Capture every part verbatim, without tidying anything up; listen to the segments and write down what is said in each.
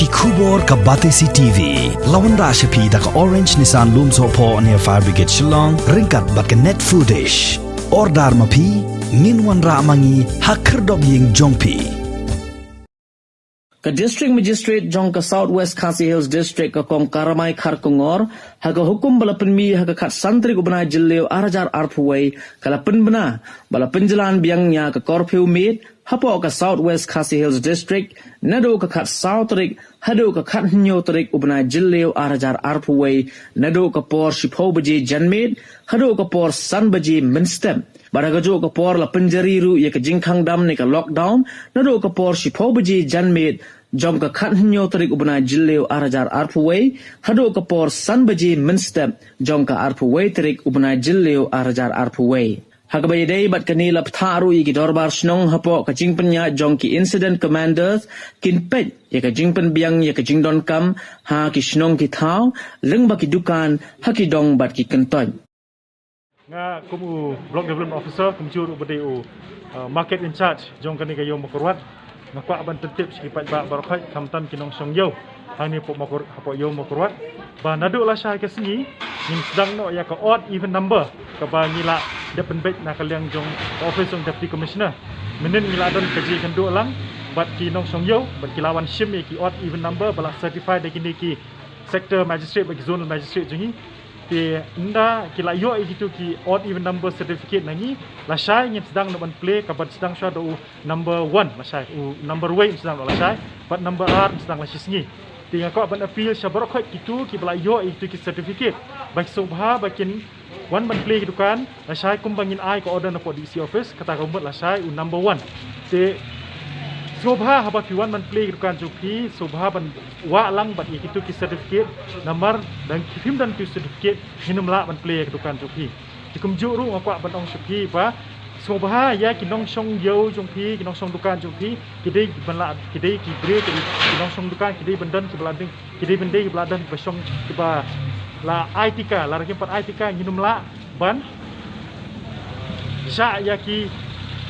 Khubor ka Batesi T V. La wanrah sha phi da ka Orange Nissan Lumsohphoh near Fire Brigade Shillong, ryngkat bad ka Net Foodish. Order ma phi, ngin wanrah ma ngi ha khyrdop ïing jong phi. Ka District Magistrate jong ka South West Khasi Hills District, ka Kong Karamai Kharkongor, ha ka hukum ba la pynmih ha ka khatsan tarik u bnai Jylliew ar hajar arphew wei, ka la pynbna ba la pynjlan biang ïa ka curfew miet hapoh ka South West Khasi Hills District, naduh ka khatsaw tarik haduh ka khathynñiew tarik u bnai Jylliew ar hajar arphew wei, naduh ka por shiphew baje janmiet haduh ka por san baje mynstep. Bad ha kajuh ka por la pynjari ruh ïa ka jingkhang dam ne ka lockdown, naduh ka por shiphew baje janmiet jong ka khathynñiew tarik u bnai Jylliew ar hajar arphew wei haduh ka por san baje mynstep jong ka arphew wei tarik u bnai Jylliew ar hajar arphew wei. Ha kaba ïadei bad kane, la pynthah ruh ïa ki dorbar shnong hapoh ka jingpynïaid jong ki Incident Commanders, kin peit ïa ka jingpynbiang ïa ka jingdonkam ha ki shnong ki thaw, lyngba ki dukan, ha ki dong bad ki kyntoit. Nga kum u Block Development Officer, kumjuh ruh ba dei u, uh, Market in Charge jong kane ka Ïew Mawkyrwat, nga kwah ban pyntip sha ki paidbah baroh khoit, khamtam ki nongshong ïew hangne hapoh Mawkyr-, hapoh Ïew Mawkyrwat, ba naduh lashai ka sngi ngin sdang noh ïa ka odd even number kaba ngi la dep pynbeit na ka liang jong ka office jong Deputy Commissioner. Mynnin ngi la don ka jingïakynduh lang bad ki nongshong ïew, bad ki la wan shim ïa ki odd even number ba la certify da kine ki Sector Magistrate bad ki Zonal Magistrate jong ngi. Te ynda ki la ïoh ïa kitu ki odd even number certificate na ngi, lashai ngin sdang noh ban plie kaba sdang shuwa da u number one lashai, u number wei sdang noh lashai, bad number ar sdang la shi sngi. Te nga kwah ban appeal sha baroh khoit kitu kiba la ïoh ïa kitu ki certificate, ba ki sngewbha ba kin wan ban plie ki dukan, lashai kumba ngin ai ka order napoh D C office, kata ka mut lashai u number one. Te sngewbha haba phi wan ban plie ki dukan jong phi, sngewbha ban wah lang bad ïa kitu ki certificate, namar dang ki phim don ki certificate, ngin ym lah ban plie ïa ki dukan jong phi. Te kumjuh ruh nga kwah ban ong sha phi ba sngewbha ïa ki nongshong ïew jong phi, ki nongshong dukan jong phi, ki dei ban la, ki dei ki briew, ki nongshong dukan ki dei ban don kiba la ding, ki dei ban dei kiba la don, kiba shong, kiba la ai tika, lada kim pat ai tika ngin ym lah ban shah ïa ki,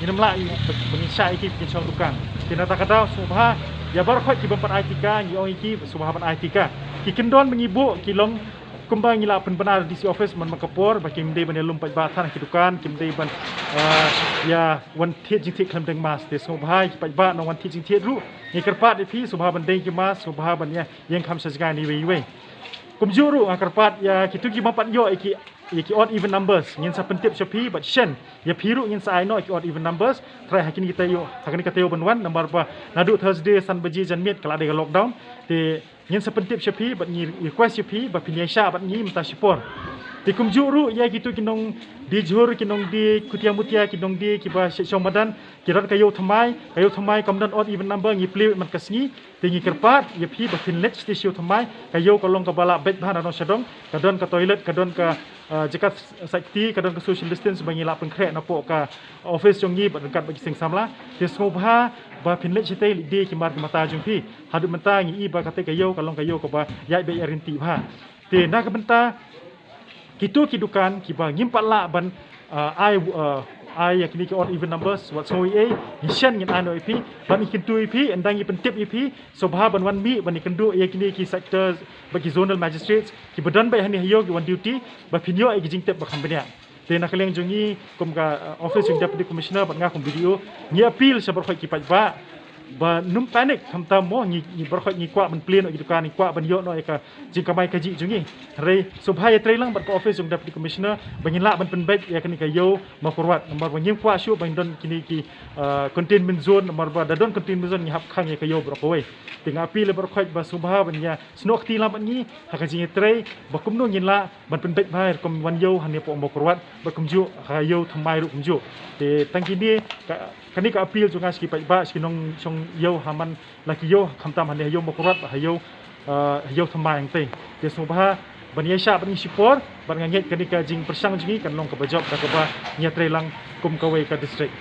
ngin ym lah ban shah ïa ki, ki nongshong dukan. Te na kata ka daw sngewbha ïa baroh khoit ki bym pat ai tika, ngi ong ïa ki sngewbha ban ai tika. Ki kyndon ba ngi buh ki long kumba ngi la pynbna da D C office man ka por, ba kim dei ban ïalum paidbah than ha ki dukan, kim dei ban, ah, ïa wan thied jingthied khlem deng mask. Te sngewbha ïa ki paidbah nang wan thied jingthied ruh, ngi kyrpad ïa phi sngewbha ban deng ki mask, sngewbha ban ïa ïeng kham sha jngai na iwei iwei. Kumjuh ruh nga kyrpad ïa kitu ki bym pat ïoh ïa ki, ïa ki odd even numbers, ngin sa pyntip sha phi bad shen ïa phi ruh, ngin sa ai noh ïa ki odd even numbers. Trai ha kine ki taïew, ha kine ki taïew ban wan, namar ba naduh Thursday san baje janmiet ka la dei ka lockdown. Te ngin sa pyntip sha phi bad ngi request sha phi ba phin ïaishah bad ngi mynta shipor. Te kumjuh ruh ïa kitu ki nongdie jhur, ki nongdie kutia mutia, ki nongdie kiba shait shong madan, ki don ka ïew thymmai, ka ïew thymmai kam don odd even number, ngi plie man ka sngi. Te ngi kyrpad ïa phi ba phin leit sha ïew thymmai, ka ïew ka long kaba la beit bha na dong sha dong, ka don ka toilet, ka don ka, ah, jaka safety, ka don ka social distance ba ngi la pynkhreh napoh ka office jong ngi bad ryngkat bad ki seng samla. Te sngewbha ba phin leit shatei leit die ki mar ki mata jong phi. Haduh mynta ngi i ba katei ka ïew ka long ka ïew kaba ïaid beit ïaid ryntih bha. Te na ka bynta kitu ki dukan kiba ngim pat lah ban, ah, ai, ah, ai ïa kine ki odd even numbers, wat sngew ei ei, ngi shen ngin ai noh ïa phi, ban ïakynduh ïa phi, ynda ngi pyntip ïa phi, sngewbha ban wan mih ban ïakynduh ïa kine ki sector bad ki zonal magistrates kiba don beit hangne ha ïew ki on duty, ba phin ïoh ïa ki jingtip ba kham bniah. Te na ka liang jong ngi kum ka, uh, office jong Deputy Commissioner bad nga kum B D O, ngi appeal sha baroh ki paidbah ba nym panic, khamtam mo, ngi, ngi baroh ngi kwah ban plie noh ki dukan, ngi kwah ban ïoh noh ïa ka jingkamai kajih jong ngi. Hynrei sngewbha ïatreilang bad ka office jong Deputy Commissioner ba ngin lah ban pynbeit ïa kane ka ïew Mawkyrwat, namar ba ngim kwah shuh ban don kine ki, uh, containment zone, namar ba da don containment zone ngi hap khang ïa ka ïew baroh kawei. Te nga appeal ïa baroh ba sngewbha ban ïa snoh kti lang bad ngi ha ka jingïatrei ba kumno ngin lah ban pynbeit bha ïa rukom wan ïew hangne hapoh Mawkyrwat, bad kumjuh ha ïew thymmai ruh kumjuh. Te tang kine ka, kane ka appeal jong nga sha ki paidbah, sha ki nongshong ïew ha man la ki ïew, khamtam hangne ha ïew Mawkyrwat bad ha ïew, ah, ha ïew thymmai hangtei. Te sngewbha ban ïaishah bad ngi shipor, bad nga ngeit kane ka jingpyrshang jong ngi kan long kaba jop da kaba ngi ïatreilang kum kawei ka district.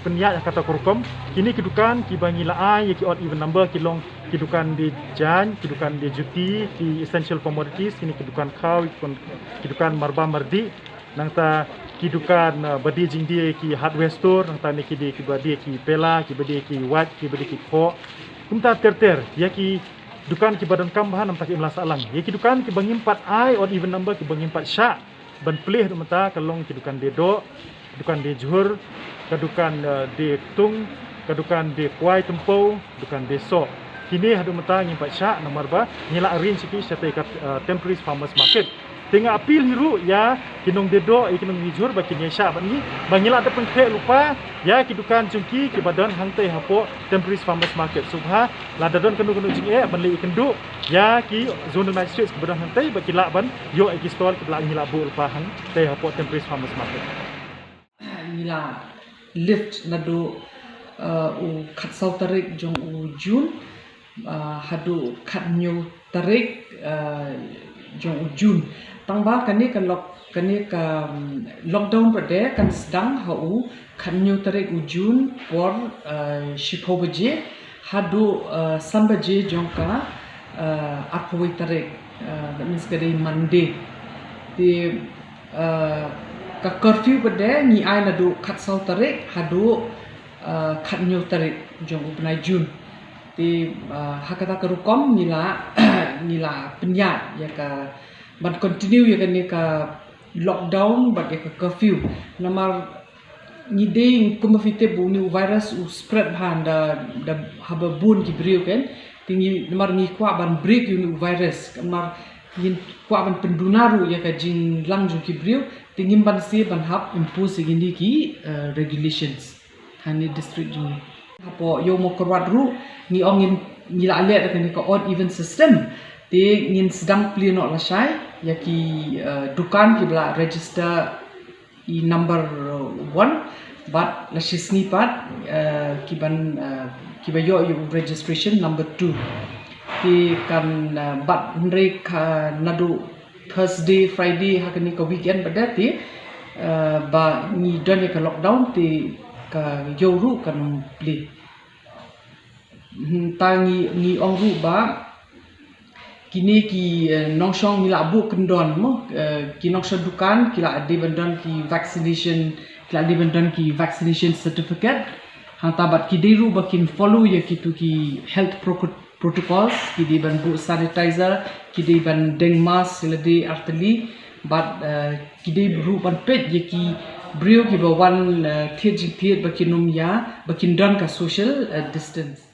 Pynïaid ha kata ka rukom, kine ki dukan kiba ngi la ai ïa ki odd even number ki long ki dukan die jaiñ, ki dukan die juti, ki essential commodities, kine ki dukan khaw, ki dukan, ki dukan marbam mardih, nangta ki dukan, uh, ba die jingdie, ki hardware store, nangta ne ki die kiba die ki pela, kiba die ki wait, kiba die ki khoh. Kumta ter ter ïa ki Dukan kiba donkam bha namta kim la sah lang. Ïa ki dukan kiba ngim pat ai odd even number, kiba ngim pat shah ban plie haduh mynta ka long ki dukan die doh, dukan die jhur, ka dukan eh, die ktung, ka dukan die kwai tympew, dukan die soh. Kine haduh mynta ngim pat shah namar ba ngi la arrange ïa ki shatei ka eh, temporary farmers market. Te nga appeal hi ruh ïa ki nong die doh, ïa ki nong die jhur ba kin ïa shah bad ngi, ba ngi la da pynkhreh lypa ïa ki dukan jong ki kiba don hangtei hapoh temporary farmers market. Sngewbha lada don kano kano jingeh ban leit ïakynduh ïa ki zonal magistrates kiba don hangtei ba ki lah ban ïoh ïa ki stall kiba la ngi la buh lypa hangtei hapoh temporary farmers market. Ngi la lift naduh uh, u khatsaw tarik jong u June uh, haduh khathynñiew tarik uh, jong u June. Tang ba kane ka lock, kane ka um, lockdown pat de kan sdang ha u khathynñiew tarik u June por uh, shiphew baje haduh uh, san baje jong ka uh, arphew wei tarik. Uh, that means ka dei Monday. Te uh, ka curfew pat de ngi ai naduh khatsaw tarik haduh uh, khathynñiew tarik jong u bnai June. Te uh, ha kata ka rukom ngi la ngi la pynïaid ïa ka ban continue ïa kane ka lockdown bad ïa ka curfew. Namar ngi dei kumba phi tip ba une u virus u spread bha da da haba bun ki briew kan. Te ngi namar ngi kwah ban break ïa une u virus. Namar ngi kwah ban pynduna ruh ïa ka jinglang jong ki briew. Te ngim banse ban hap impose ïa kine ki uh, regulations. Ha kane district jong ngi. Hapoh Ïew Mawkyrwat ruh ngi ong ngin ngi la leh da kane ka odd even system. Te ngin sdang plie noh lashai ïa ki uh, dukan kiba la register i number one bad la shisngi pat uh, kiban uh, kiba ïoh ïa u registration number two. Te kan uh, bad hynrei ka naduh Thursday, Friday ha kane ka weekend pat de te uh, ba ngi don ïa ka lockdown te ka ïew ruh kan ym plie. Hmm, ta ngi ngi ong ruh ba kine ki uh, nongshong ngi la buh kyndon mo uh, ki nongshong dukan ki la dei ban don ki vaccination, ki la dei ban don ki vaccination certificate. Hangta bad ki dei ruh ba kin follow ïa kitu ki health pro- protocols, ki dei ban buh sanitizer, ki dei ban deng mask lade artylli bad uh, ki dei ruh ban peit ïa ki briew kiba wan uh, thied jingthied ba kin ym ïa ba kin don ka social uh, distance.